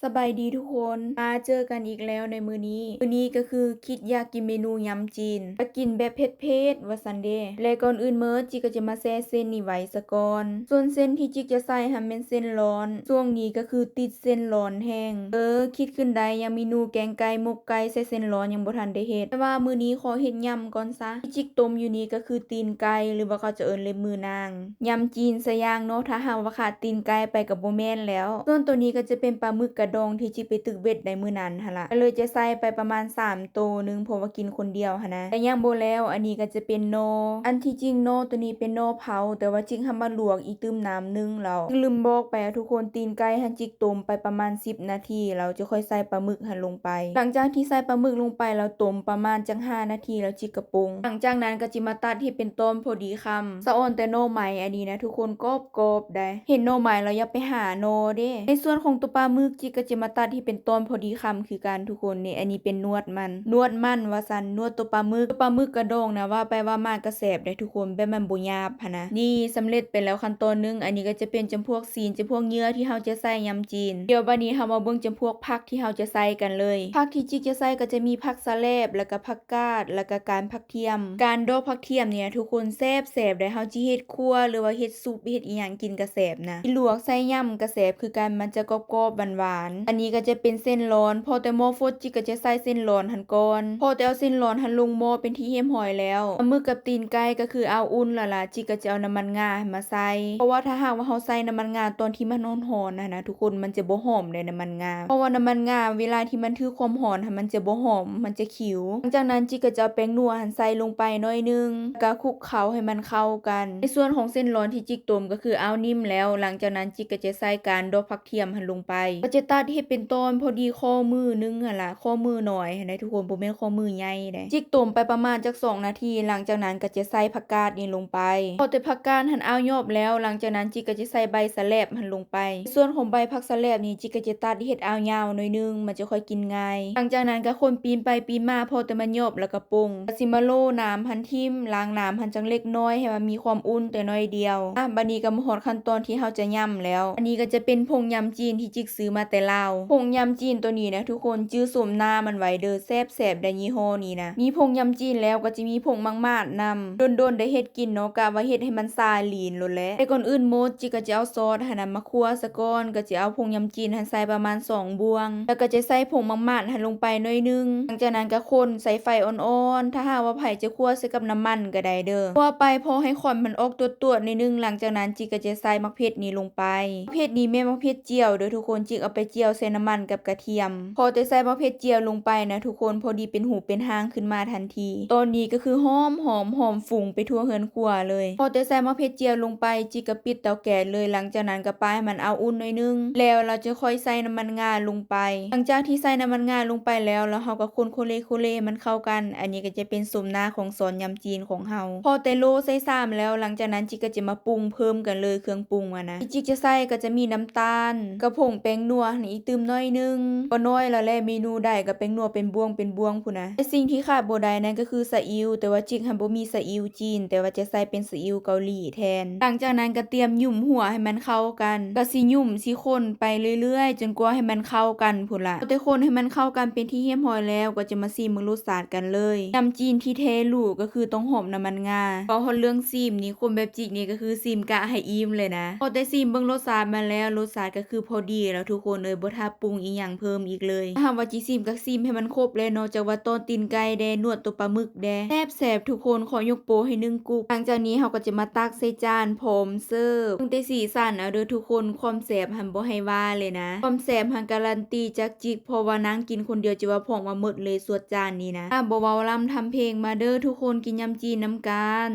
ສະບາຍດີທຸກຄົນ ມາເຈີກັນອີກແລ້ວໃນມື້ນີ້. ມື້ນີ້ກໍຄືຄິດຢາກກິນເມນູຍຳຈີນ ຢາກກິນແບບເຜັດໆ ວ່າຊັ້ນເດ. ແລະ ກ່ອນອື່ນໝົດ ຈິກກໍຈະມາແຊ່ເສັ້ນນີ້ໄວ້ສາກ່ອນ. ສ່ວນເສັ້ນທີ່ຈິກຈະໃສ່ຫັ້ນແມ່ນເສັ້ນລອນ. ຊ່ວງນີ້ກໍຄືຕິດເສັ້ນລອນແຮງ. ເອີ ຄິດຂຶ້ນໄດ້ ຍັງເມນູແກງໄກ່ ໝົກໄກ່ໃສ່ເສັ້ນລອນຍັງບໍ່ທັນໄດ້ເຮັດ. ແຕ່ວ່າມື້ນີ້ຂໍເຮັດຍຳກ່ອນຊະ. ທີ່ຈິກຕົ້ມຢູ່ນີ້ກໍຄືຕີນໄກ່ ຫຼືວ່າເຂົາຈະເອີ້ນເລັບມືນາງ. ຍຳຈີນຊະຢ່າງເນາະ ຖ້າຫາກວ່າຂາດຕີນໄກ່ໄປກໍບໍ່ແມ່ນແລ້ວ. ສ່ວນໂຕນີ້ກໍຈະເປັນປາໝຶກກະດອງທີ່ຈິກໄປຕຶກເບັດໄດ້ມື້ນັ້ນຫັ້ນລະ ກໍເລີຍຈະໃສ່ໄປປະມານສາມໂຕໜຶ່ງ ເພາະວ່າກິນຄົນດຽວຫັ້ນນະ. ແຕ່ຍັງບໍ່ແລ້ວ ອັນນີ້ກໍຈະເປັນໜໍ່ ອັນທີ່ຈິງໜໍ່ໂຕນີ້ເປັນໜໍ່ເຜົາ ແຕ່ວ່າຈິກເອົາມາລວກອີກຕື່ມນ້ຳໜຶ່ງແລ້ວ. ລືມບອກໄປອະທຸກຄົນ ຕີນໄກ່ຫັ້ນຈິກຕົ້ມໄປປະມານສິບນາທີ ແລ້ວຈະຄ່ອຍໃສ່ປາໝຶກຫັ້ນລົງໄປ. ຫຼັງຈາກທີ່ໃສ່ປາໝຶກລົງໄປແລ້ວ ຕົ້ມປະມານຈັກຫ້ານາທີ ແລ້ວຈິກກະປຸງ. ຫຼັງຈາກນັ້ນກໍຈິມາຕັດໃຫ້ເປັນຕອນພໍດີຄຳ. ສະອອນແຕ່ໜໍ່ໄມ້ອັນນີ້ນະທຸກຄົນ ກອບໆ ໄດ໋. ເຫັນໜໍ່ໄມ້ແລ້ວຢາກໄປຫາໜໍ່ເດ້. ໃນສ່ວນຂອງຕົວປາໝຶກ ຈິກກໍຈະມາຕັດໃຫ້ເປັນຕອນພໍດີຄຳຄືກັນທຸກຄົນ. ນີ້ ອັນນີ້ເປັນໜວດມັນ ໜວດມັນວ່າຊັ້ນ ໜວດຕົວປາໝຶກ. ຕົວປາໝຶກກະດອງນະ ວ່າໄປວ່າມາກໍແຊບໄດ໋ທຸກຄົນ ແບບມັນບໍ່ຫຍາບຫັ້ນນະ. ນີ້ ສຳເລັດໄປແລ້ວຂັ້ນຕອນໜຶ່ງ. ອັນນີ້ກໍຈະເປັນຈຳພວກຊີ້ນ ຈຳພວກເຍື່ອທີ່ເຮົາຈະໃສ່ຍຳຈີນ. ດຽວບາດນີ້ເຮົາມາເບິ່ງຈຳພວກຜັກທີ່ເຮົາຈະໃສ່ກັນເລີຍ. ຜັກທີ່ຈິກຈະໃສ່ກໍຈະມີຜັກສະແຫຼບ ແລ້ວກໍຜັກ ກາດ ແລ້ວກະການຜັກທຽມ. ການດອກຜັກທຽມນີ້ນະທຸກຄົນ ແຊບໆ ໄດ໋. ເຮົາຊິເຮັດຂົ້ວ ຫຼືວ່າເຮັດຊຸບ ເຮັດອີ່ຫຍັງກິນກະແຊບນະ. ຊິລວກໃສ່ຍຳກະແຊບຄືກັນ ມັນຈະກອບໆ ຫວານໆ. ອັນນີ້ກໍຈະເປັນເສັ້ນລອນ. ພໍແຕ່ໝໍ້ຟົດ ຈິກກໍຈະໃສ່ເສັ້ນລອນຫັ້ນກ່ອນ. ພໍແຕ່ເອົາເສັ້ນລອນຫັ້ນລົງໝໍ້ເປັນທີ່ຮຽບຮ້ອຍແລ້ວ ປາໝຶກກັບຕີນໄກ່ກໍຄືອ່າວອຸ່ນແລ້ວລະ ຈິກກໍຈະເອົານ້ຳມັນງາຫັ້ນມາໃສ່. ເພາະວ່າຖ້າຫາກວ່າເຮົາໃສ່ນ້ຳມັນງາຕອນທີ່ມັນຮ້ອນໆ ຫັ້ນນະທຸກຄົນ ມັນຈະບໍ່ຫອມເດ້ນ້ຳມັນງາ. ເພາະວ່ານ້ຳມັນງາເວລາທີ່ມັນຖືກຄວາມຮ້ອນຫັ້ນ ມັນຈະບໍ່ຫອມ ມັນຈະ ຂິວ. ຫຼັງຈາກນັ້ນຈິກກໍຈະເອົາແປ້ງນົວຫັ້ນໃສ່ລົງໄປໜ້ອຍໜຶ່ງ ແລ້ວກໍຄຸກເຄົ້າໃຫ້ມັນເຂົ້າກັນ. ໃນສ່ວນຂອງເສັ້ນລອນທີ່ຈິກຕົ້ມກໍຄືອ່າວນິ້ມແລ້ວ. ຫຼັງຈາກນັ້ນຈິກກໍຈະໃສ່ການດອກຜັກທຽມຫັ້ນລົງໄປ ກໍຈະຕັດເຮັດເປັນຕອນພໍດີຂໍ້ມືໜຶ່ງຫັ້ນລະ ຂໍ້ມືນ້ອຍຫັ້ນໃດ໋ທຸກຄົນ ບໍ່ແມ່ນຂໍ້ມືໃຫຍ່ໃດ໋. ຈິກຕົ້ມໄປປະມານຈັກສອງນາທີ ຫຼັງຈາກນັ້ນກໍຈະໃສ່ຜັກກາດນີ້ລົງໄປ. ພໍແຕ່ຜັກກາດຫັ້ນອ່າວຍອບແລ້ວ ຫຼັງຈາກນັ້ນຈິກກໍຈະໃສ່ໃບສະແຫຼບຫັ້ນລົງໄປ. ໃນສ່ວນຂອງໃບຜັກສະແຫຼບນີ້ ຈິກກໍຈະຕັດເຮັດອ່າວຍາວໜ້ອຍໜຶ່ງ ມັນຈະຄ່ອຍ ກິນງ່າຍ. ຫຼັງຈາກນັ້ນກໍຄົນປີ້ນໄປປີ້ນມາ ພໍແຕ່ມັນຫຍອບແລ້ວກໍປົງ. ກໍຊິມາໂລນ້ຳຫັ້ນຖິ້ມ ລ້າງນ້ຳຫັ້ນຈັກເລັກນ້ອຍ ໃຫ້ມັນມີຄວາມອຸ່ນແຕ່ໜ້ອຍດຽວ. ອາ ບາດນີ້ກໍມາຮອດຂັ້ນຕອນທີ່ເຮົາຈະຍຳແລ້ວ. ອັນນີ້ກໍຈະເປັນຜົງຍຳຈີນທີ່ຈິກຊື້ມາແຕ່ລາວ. ຜົງຍຳຈີນໂຕນີ້ນະທຸກຄົນ ຈື່ສົມໜ້າມັນໄວ້ເດີ ແຊບໆ ໄດ໋ ຍີ່ຫໍ້ນີ້ນະ. ມີຜົງຍຳຈີນແລ້ວກໍຈະມີຜົງໝາກໝາດນຳ. ດົນໆ ໄດ້ເຮັດກິນເນາະ ກະວ່າເຮັດໃຫ້ມັນຊາລີນໂລດແຫຼະ. ແຕ່ກ່ອນອື່ນໝົດ ຈິກກໍຈະເອົາຊອດຫັ້ນນະມາ ຂົ້ວສາກ່ອນ ກໍຈະເອົາຜົງຍຳຈີນຫັ້ນໃສ່ປະມານສອງບ່ວງ ແລ້ວກໍຈະໃສ່ຜົງໝາກໝາດຫັ້ນລົງໄປໜ້ອຍໜຶ່ງ. ຫຼັງຈາກນັ້ນກໍຄົນໃສ່ໄຟອ່ອນໆ ຖ້າຫາກວ່າໃຜຈະຂົ້ວໃສ່ກັບນ້ຳມັນກໍໄດ້ເດີ. ຂົ້ວໄປພໍໃຫ້ຄວັນມັນອອກຕວດໆ ໜ້ອຍໜຶ່ງ. ຫຼັງຈາກນັ້ນຈິກກໍຈະໃສ່ໝາກເຜັດນີ້ລົງໄປ. ໝາກເຜັດນີ້ແມ່ນໝາກເຜັດຈຽວເດີທຸກຄົນ ຈິກເອົາໄປຈຽວໃສ່ນ້ຳມັນກັບກະທຽມ. ພໍແຕ່ໃສ່ໝາກເຜັດຈຽວລົງໄປນະທຸກຄົນ ພໍດີເປັນຮູບເປັນຮ່າງຂຶ້ນມາທັນທີ. ຕອນນີ້ກໍຄືຫອມໆ ຫອມ ຫອມຟຸງໄປທົ່ວເຮືອນຄົວເລີຍ. ພໍແຕ່ໃສ່ໝາກເຜັດຈຽວລົງໄປ ຈິກກໍປິດເຕົາແກັສເລີຍ. ຫຼັງຈາກນັ້ນກໍປະໃຫ້ມັນອ່າວອຸ່ນໜ້ອຍໜຶ່ງ ແລ້ວເຮົາຈະຄ່ອຍໃສ່ນ້ຳມັນງາລົງໄປ. ຫຼັງຈາກທີ່ໃສ່ນ້ຳມັນງາລົງໄປແລ້ວ ແລ້ວເຮົາກໍຄົນໂຄເລໂຄເລໃຫ້ມັນເຂົ້າກັນ. ອັນນີ້ກໍຈະເປັນໂສມໜ້າຂອງຊອດຍຳຈີນຂອງເຮົາ. ພໍແຕ່ໂລໃສ່ຊາມແລ້ວ ຫຼັງຈາກນັ້ນຈິກກໍຈະມາປຸງເພີ່ມກັນເລີຍ ເຄື່ອງປຸງຫັ້ນນະ ທີ່ຈິກຈະໃສ່ກໍຈະມີນ້ຳຕານ ກັບຜົງແປ້ງນົວຫັ້ນອີກຕື່ມໜ້ອຍໜຶ່ງ. ບໍ່ນ້ອຍແລ້ວແຫຼະ ເມນູໃດກໍແປ້ງນົວເປັນບ່ວງເປັນບ່ວງພຸ້ນນະ. ແຕ່ສິ່ງທີ່ຂາດບໍ່ໄດ້ນັ້ນກໍຄືສະອິ້ວ ແຕ່ວ່າຈິກຫັ້ນບໍ່ມີສະອິ້ວຈີນ ແຕ່ວ່າຈະໃສ່ເປັນສະອິ້ວເກົາຫຼີແທນ. ຫຼັງຈາກນັ້ນກໍຕຽມຫຍຸມຫົວໃຫ້ມັນເຂົ້າກັນ ກໍຊິຫຍຸມຊິຄົນໄປເລື້ອຍໆ ຈົນກວ່າໃຫ້ມັນເຂົ້າກັນພຸ້ນລະ. ພໍແຕ່ຄົນໃຫ້ມັນເຂົ້າກັນເປັນທີ່ຮຽບຮ້ອຍແລ້ວ ກໍຈະມາຊີມເບິ່ງລົດຊາດກັນເລີຍ. ຍຳຈີນທີ່ແທ້ຫຼູ່ກໍຄືຕ້ອງຫອມນ້ຳມັນງາ. ເວົ້າຮອດເລື່ອງຊີມນີ້ ຄົນແບບຈິກນີ້ກໍຄືຊີມກະໃຫ້ອີ່ມເລີຍນະ. ພໍແຕ່ຊີມເບິ່ງລົດຊາດມັນແລ້ວ ລົດຊາດກໍຄືພໍດີແລ້ວທຸກຄົນເອີຍ ບໍ່ຖ້າປຸງອີ່ຫຍັງເພີ່ມອີກເລີຍ. ຖ້າຫາກວ່າຈິຊີມກໍຊີມໃຫ້ມັນຄົບແຫຼະ ນອກຈາກວ່າຕອນຕີນໄກ່ແດ່ ໜວດຕົວປາໝຶກແດ່ ແຊບໆ ທຸກຄົນ ຂໍຍົກໂປ້ໃຫ້ໜຶ່ງກຸກ. ຫຼັງຈາກນີ້ເຮົາກໍຈະມາຕັກໃສ່ຈານພ້ອມເສີບ. ເບິ່ງແຕ່ສີສັນເອົາເດີທຸກຄົນ ຄວາມແຊບຫັ້ນບໍ່ໃຫ້ວ່າເລີຍນະ. ຄວາມແຊບຫັ້ນກາຣັນຕີຈາກຈິກ ເພາະວ່ານາງກິນຄົນດຽວຈະວ່າພ້ອງວ່າໝົດເລີຍ ສວດຈານນີ້ນະ. ອາ ບໍ່ເວົ້າລ່ຳທຳເພງ ມາເດີທຸກຄົນ ກິນຍຳຈີນນຳກັນ.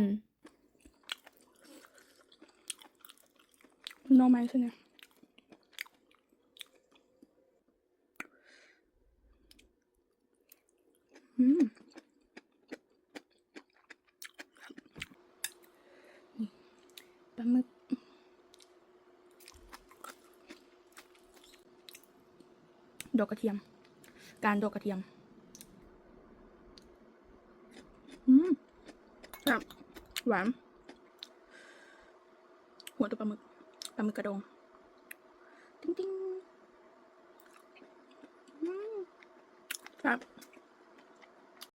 ໜໍ່ໄມ້ຊະນີ້ ອືມ ນີ້ ປາໝຶກ ດອກກະທຽມ ການດອກກະທຽມ ອືມ ແຊບ ຫວານ ຫົວຕົວປາໝຶກ ປາໝຶກກະດອງ ຕິ່ງໆ. ແຊບ.